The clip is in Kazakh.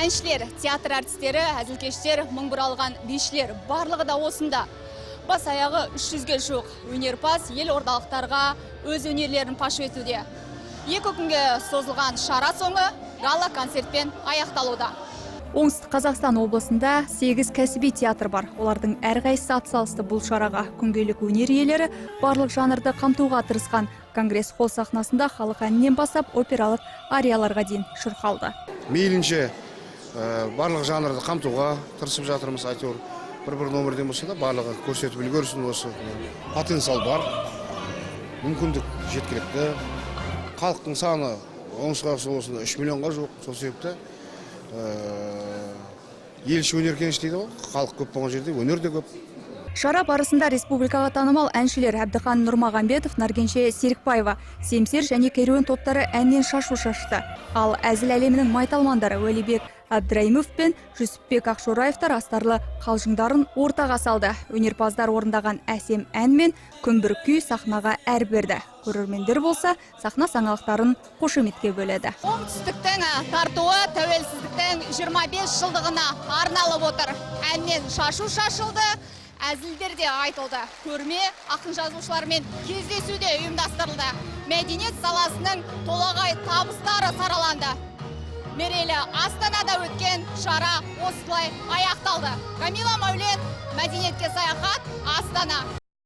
Әншілер, театр әртістері, әзілкештер, мың бұралған бишілер — барлығы да осында. Бас аяғы 300-ге жуық өнерпаз елордалықтарға өз өнерлерін паш етуде. 2 күнге созылған шара соңы гала концертпен аяқталуда. Оңтүстік Қазақстан облысында 8 кәсіби театр бар. Олардың әрқайсысы атсалысты бұл шараға. Күнгейлік өнер иелері барлық жанрды қамтуға тырысқан. Конгресс холл сахнасында халық әнінен бастап опералық арияларға дейін шырқалды. Мейлінше барлық жанрды қамтуға тырысып жатырмыз. Әйтеуір бір бір номерден болса да, барлығы көрсетіп үлгерсін. Осы потенциал бар, мүмкіндік жеткілікті. Халықтың саны Оңтүстік Қазақстан облысында 3 миллионға жуық. Сол себепті ел іші — өнер кеніші дейді ғой. Халық көп болған жерде өнер де көп. Шара барысында республикаға танымал әншілер Әбдіхан Нұрмағамбетов, Наркенже Серікбаева, Семсер және Керуен топтары әннен шашу шашты. Ал әзіл әлемінің майталмандары Уәлибек Әбдірайымов пен Жүсіпбек Ақшораевтар астарлы қалжыңдарын ортаға салды. Өнерпаздар орындаған әсем ән мен күмбір күй сахнаға әр берді. Көрермендер болса, сахна саңлақтарын қошеметке бөледі. Оңтүстіктің тартуы тәуелсіздіктің 25 жылдығына арналып отыр. Әннен шашу шашылды, әзілдер де айтылды. Көрме, ақын жазушылармен кездесу де ұйымдастырылды. Мәдениет саласының толағай табыстары сараланды. Мерейлі Астанада өткен шара осылай аяқталды. Камила Мәулен, «Мәдениетке саяхат», Астана.